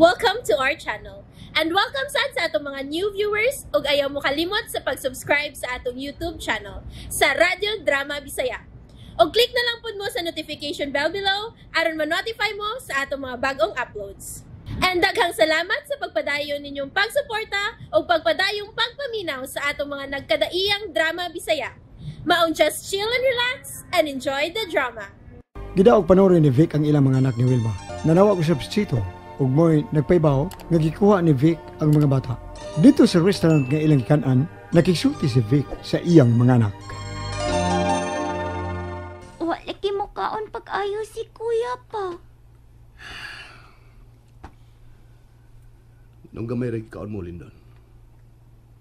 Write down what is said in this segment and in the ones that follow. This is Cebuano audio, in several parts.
Welcome to our channel. And welcome sad sa atong mga new viewers ug ayaw mo kalimot sa pag-subscribe sa atong YouTube channel sa Radyo Drama Bisaya. Og click na lang pud mo sa notification bell below aron ma-notify mo sa atong mga bagong uploads. And daghang salamat sa pagpadayon ninyong pagsuporta ug pagpadayong pagpaminaw sa atong mga nagkadaiyang drama Bisaya. Maong just chill and relax and enjoy the drama. Gidaog panuri ni Vic ang ilang mga anak ni Wilma. Nanawa ko sa Pchito ug mo'y nagpaybaw nga gikuha ni Vic ang mga bata. Dito sa restaurant nga ilang gikan-an, nakigsulti si Vic sa iyang mga anak. Wa lagi mo kaon pag-ayo si kuya pa. Nung gamay rin kaon mo, Lindon,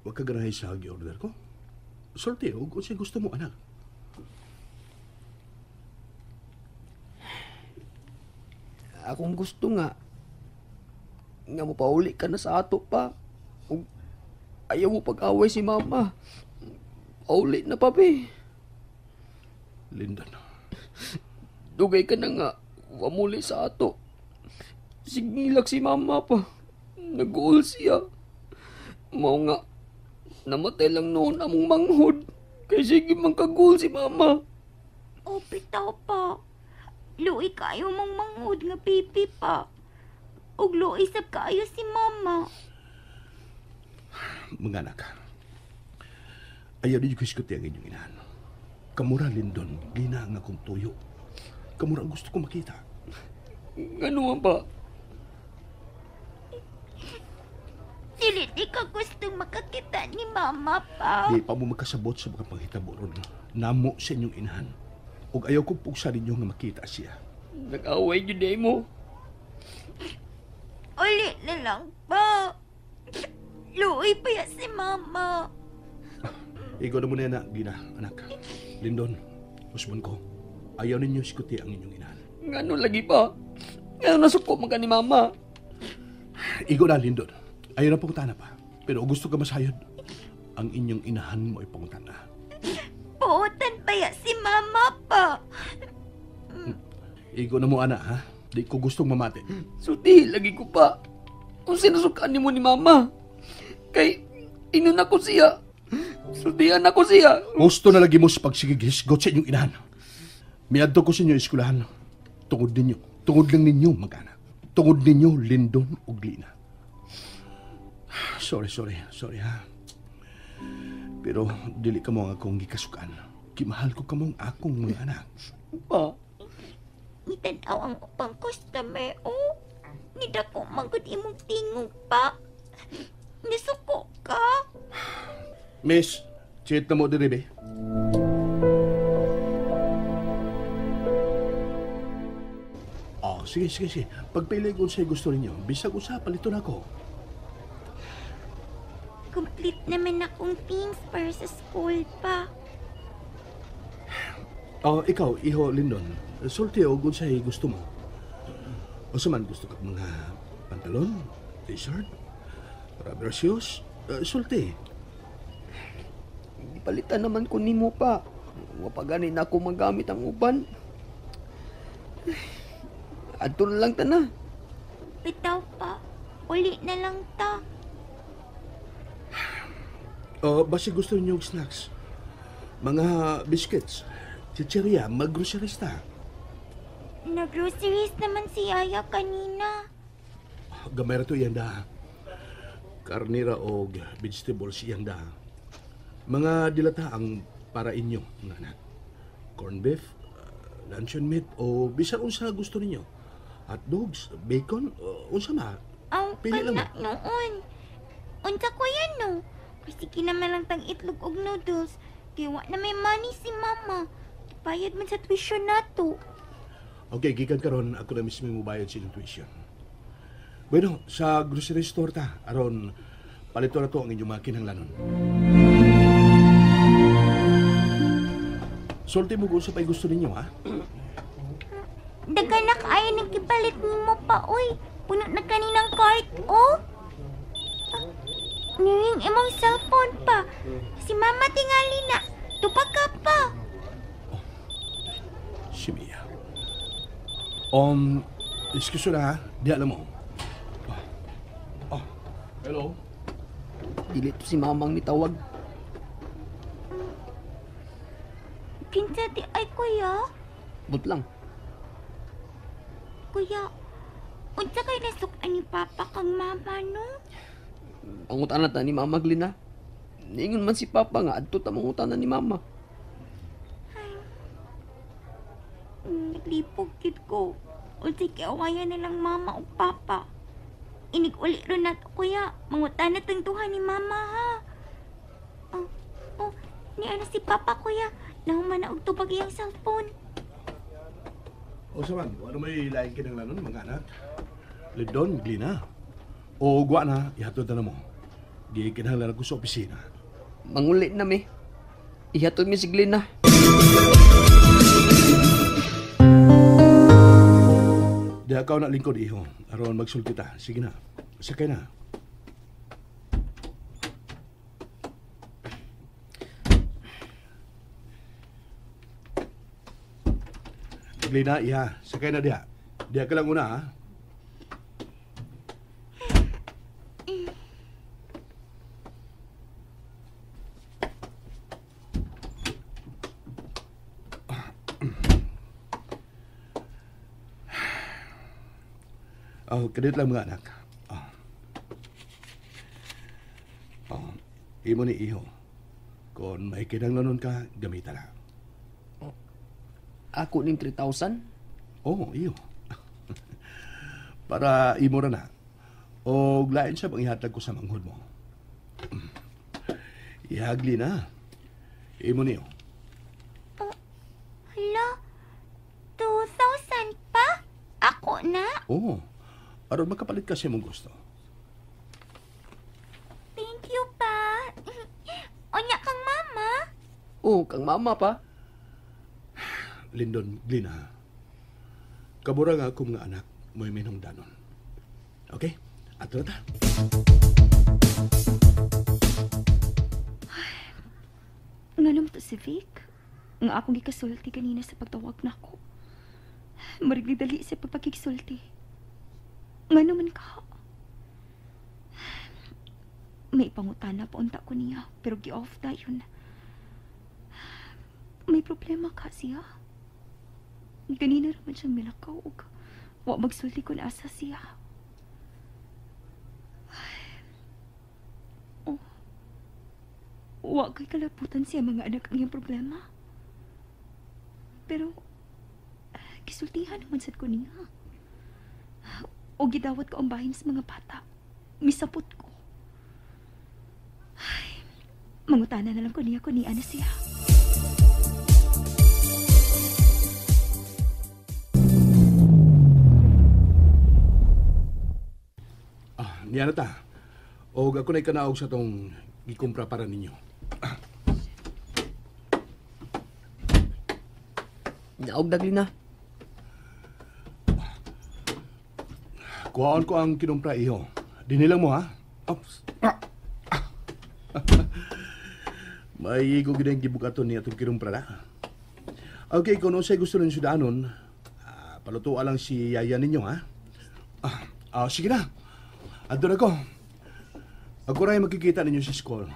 huwag ka ganahay sa order ko. Sulti, og unsay gusto mo, anak. Akong gusto nga mo pauli ka na sa ato pa. Ug ayaw mo pag-away si mama. Pauli na pa, be. Lindon. Dugay ka na nga, wamuli sa ato. Sigilak si mama pa. Nag-uol siya. Mao nga, namatay lang noon among manghod. Kay sige man kagul si mama. O, bitaw pa. Luoy kayo mong manghod nga pipi pa. Ug luoy sab kaayo si mama. Mga anak, ayaw ninyo kiskuti ang inyong inahan. Kamura, Lindon, gina ang akong tuyo. Kamura ang gusto ko makita. Ngano man ba? Dili di ka gustong makakita ni mama pa. Di pa mo magkasabot sa mga panghitabo ron. Namo sa inyong inahan. Ug ayaw kong pugsa ninyo nga makita siya. Nag-away yun eh mo. Uli na lang pa. Luoy pa ya si mama. Igo na muna na, Gina, anak. Lindon, usbon ko. Ayaw ninyo sikuti ang inyong inahan. Ngano lagi pa? Ngano nasuko man ka ni mama? Igo na, Lindon. Ayaw na pangutana pa. Pero gusto ka masayod, ang inyong inahan mo ay pangutana. Puutan pa ya si mama pa. Igo na mo, anak, ha? Di ko gustong mamati. Sulti, lagi ko pa. Kung sinusukaan ni mo ni mama. Kay, inon ako siya. Sultihan ako siya. Gusto na lagi mo sa pagsigighisgot sa inyong inahan. Miadto ko sa inyo eskwelahan. Tungod ninyo. Tungod lang ninyo, mag-anak. Tungod ninyo, Lindon ug Lina. Sorry, ha. Pero dili ka mo ang akong gikasukan. Kimahal ko kamong akong mga anak. Pa? Nitanaw ang upang customer, oh. Nidako manggod imong tingog pa. Nisuko ka. Miss, cheat na mo diri, be. Oh, sige. Pagpili kung sa'yo gusto ninyo, bisag usa, palito na ako. Complete naman akong things para sa school pa. Oh, ikaw, iho, Lindon. Sulti o kung sa'yo gusto mo. O sa man gusto ka mga pantalon, t-shirt, rubber shoes, sulti. Palitan naman ko nimo pa. Wapaganin na ako magamit ang uban. Adto na lang ta na. Bitaw pa. Uli na lang ta. Basta gusto niyo snacks. Mga biscuits, chichirya, mag-groceries ta. Nag-groceries naman si Yaya kanina. Gamay ra to iyang da. Karnira og vegetables iyang da. Mga dilata ang para inyo, mga anak. Corned beef, luncheon meat, o bisan unsa gusto ninyo. Hot dogs, bacon, unsa ma. Ang pili lang kana noon. Unsa ko yan, no? Kasi naman lang tang itlog og noodles. Kaya wa na may money si mama. Bayad man sa tuition nato. Okay, gikan karon ako na mismo mo bayad sa inyong tuition. Bueno, sa grocery store ta, aron palito na to ang inyong mga kinahanglanon. Sulti mo kung sa pa'y gusto ninyo, ha? Daghan na kaayo ng kipalit nimo pa, oy. Puno na kaninang cart, oh. Niring imong cellphone pa. Si mama tingali na. Tupa ka pa. Oh, si Mia. Excuse na, ha? Di alam mo. Oh. Hello? Dili to si mamang nitawag. Kinsa di ay, kuya? But lang. Kuya, unsa kay nasuk-an ni Papa kang Mama, no? Pangutana ta ni Mama Glina. Niingon man si Papa nga adto ta mangutana ni Mama. Ay, naglipog gid ko. Unsa kay awayan nilang Mama ug Papa. Inig-uli ron nato, kuya. Mangutana tang duha ni Mama, ha? Oh, oh, niana si Papa, kuya. Nahuman na og tubag iyang cellphone. O saman, ano may laing kinanglanon, mga anak? Lindon, Glina. O gwa na, ihatod na mo. Di kinahanglan ako sa opisina. Manguli na mi. Ihatod mi si Glina. Di akaw na lingkod, iho. Aron magsulti ta. Sige na. Sakay na. Glina, iha. Sakay na diha. Diha ka lang una, ha? Oh, kadit lang mga anak. Oh. Oh, imo ni iho. Kung may kinahanglanon ka, gamita na. Oh. Ako ning 3,000? Oh, iyo. Para imo ra na. O lain sa bang ihatag ko sa manghod mo. Ihagli na. Imo niyo. Oh, hala, 2,000 pa? Ako na? Oo. Aron makapalit ka sa imong gusto. Thank you pa. Unya kang mama. Oh, kang mama pa. Lindon, Glina. Kabura nga akong mga anak, mo'y minong danon. Okay? Ato na ta. Nga naman to si Vic. Nga akong gikasulti kanina sa pagtawag nako. Marigdali sa pagpakigsulti. Nga naman ka. May pangutana pa unta ko niya, pero gi-off dayon. May problema ka siya. Ganina raman siyang milakaw og wa magsulti kun asa siya. Oh. Wa kay kalaputan siya mga anak ang iyang problema. Pero gisultihan naman sad ko niya. O gidawat ko ang bahin sa mga bata. Misapot ko. Ay, mangutana na lang ko niya kung niya na siya. Ah, niya na ta. O ako na'y kanaog sa tong gikumpra para ninyo. Ah. Naog dagli na. Kuhaan ko ang kinumpra, iho. Dinilang mo, ha? Oops. Ah. May igo gid ang gibukaton niya itong kinumpra na. Okay, kung unsay gusto ninyo sudanon, palutua lang si yaya ninyo, ha? Sige na. Adto na ko. Ako rin makikita ninyo sa school.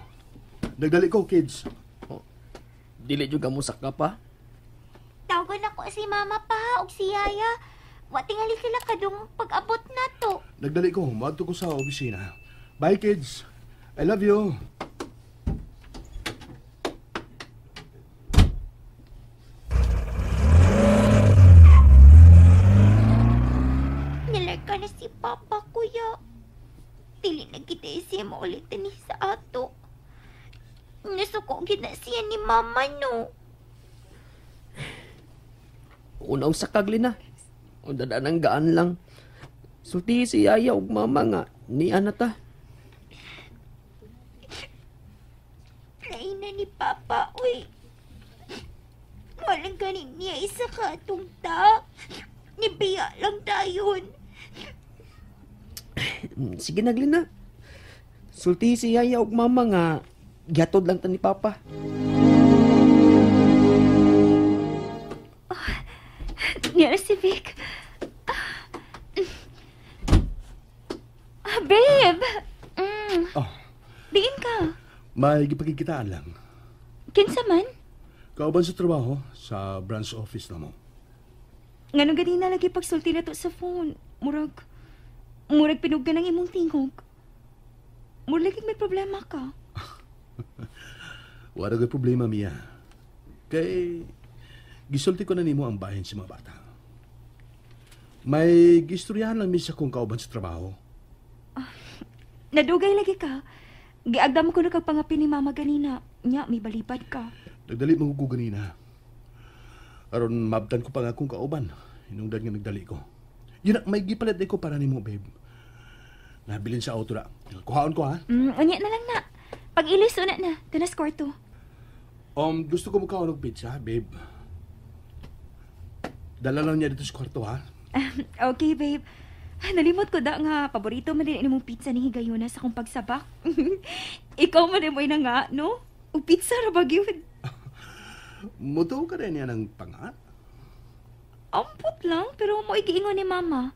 Nagdali ko, kids. Oh, dili juga mo saka pa. Tawagan ako si mama pa og si yaya. Wa tingali sila kadung pag-abot na to. Nagdali ko, moadto ko sa opisina. Bye, kids. I love you. Nilarga na si Papa, kuya. Dili na kita siya maulit ni sa ato. Nasuko gid na siya ni Mama, no. Una og sakag, Lina. O dadaan ang gaan lang. Sulti si Yaya og Mama nga niya na ta. Lain na ni Papa, uy. Walang ganin niya isa ka atong ta. Nibiya lang tayon. Sige na, Glina. Sulti si Yaya og Mama nga gihatod lang ta ni Papa. Oh, niya si Vic. Babe! Diin ka? May gipagkikitaan lang. Kinsa man? Kauban sa trabaho sa branch office na mo. Nganong ganina lagi pagsulti na to sa phone. Murag pinugan ang imong tingog. Murag lagi may problema ka. Wala ko'y problema, Mia. Kay gisulti ko na nimo ang bahin sa mga bata. May gistoryahan lang mi sa kong kauban sa trabaho. Nadugay lagi ka. Giagdam ko na kag pangapin ni mama ganina. Nya, may balibad ka. Nagdali man ko ganina. Aron mabtan ko pa nga akong kauban. Hinungdan nga nagdali ko. Yun na, may gipalit ko para nimo, babe. Nabilin sa auto na. Kuhaon ko, ha? Unya na lang na. Pag ilis, una na. Tanas kwarto. Gusto ko mukhaon og pizza, babe. Dala lang niya dito sa kwarto, ha? Okay, babe. Nalimot ko da nga, paborito man din imong pizza ni Higayuna sa akong pagsabak. Ikaw man din mo'y na nga, no? O pizza ra ba gyud? Mutuo ka rin niya ng pangat? Ampot lang, pero mo igiingon ni mama.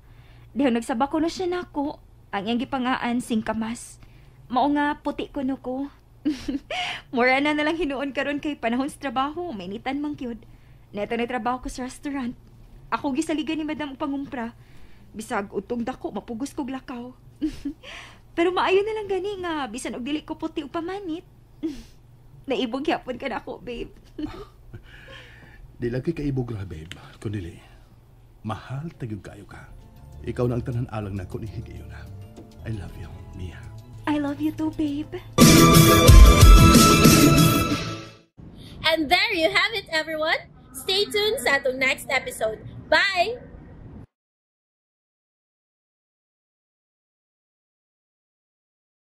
Dahil nagsabak ko na siya nako. Ang iyang gipangaan, singkamas. Mao nga, puti ko no ko. Mura na lang hinuon karon kay panahon sa trabaho, mainitan man gyud. Neto na trabaho ko sa restaurant. Ako gisaligan ni madam og pangumpra. Bisag utong dako, mapugos kog lakaw. Pero maayo na lang gani nga bisan og dili ko puti og pamanit. Naibog gyapon ka na ako, babe. Di lang kay kaibog ra, babe. Kundi mahal tagyog kayo ka. Ikaw na ang tanan alang nako ni Higayuna. I love you, Mia. I love you too, babe. And there you have it, everyone. Stay tuned sa atong next episode. Bye!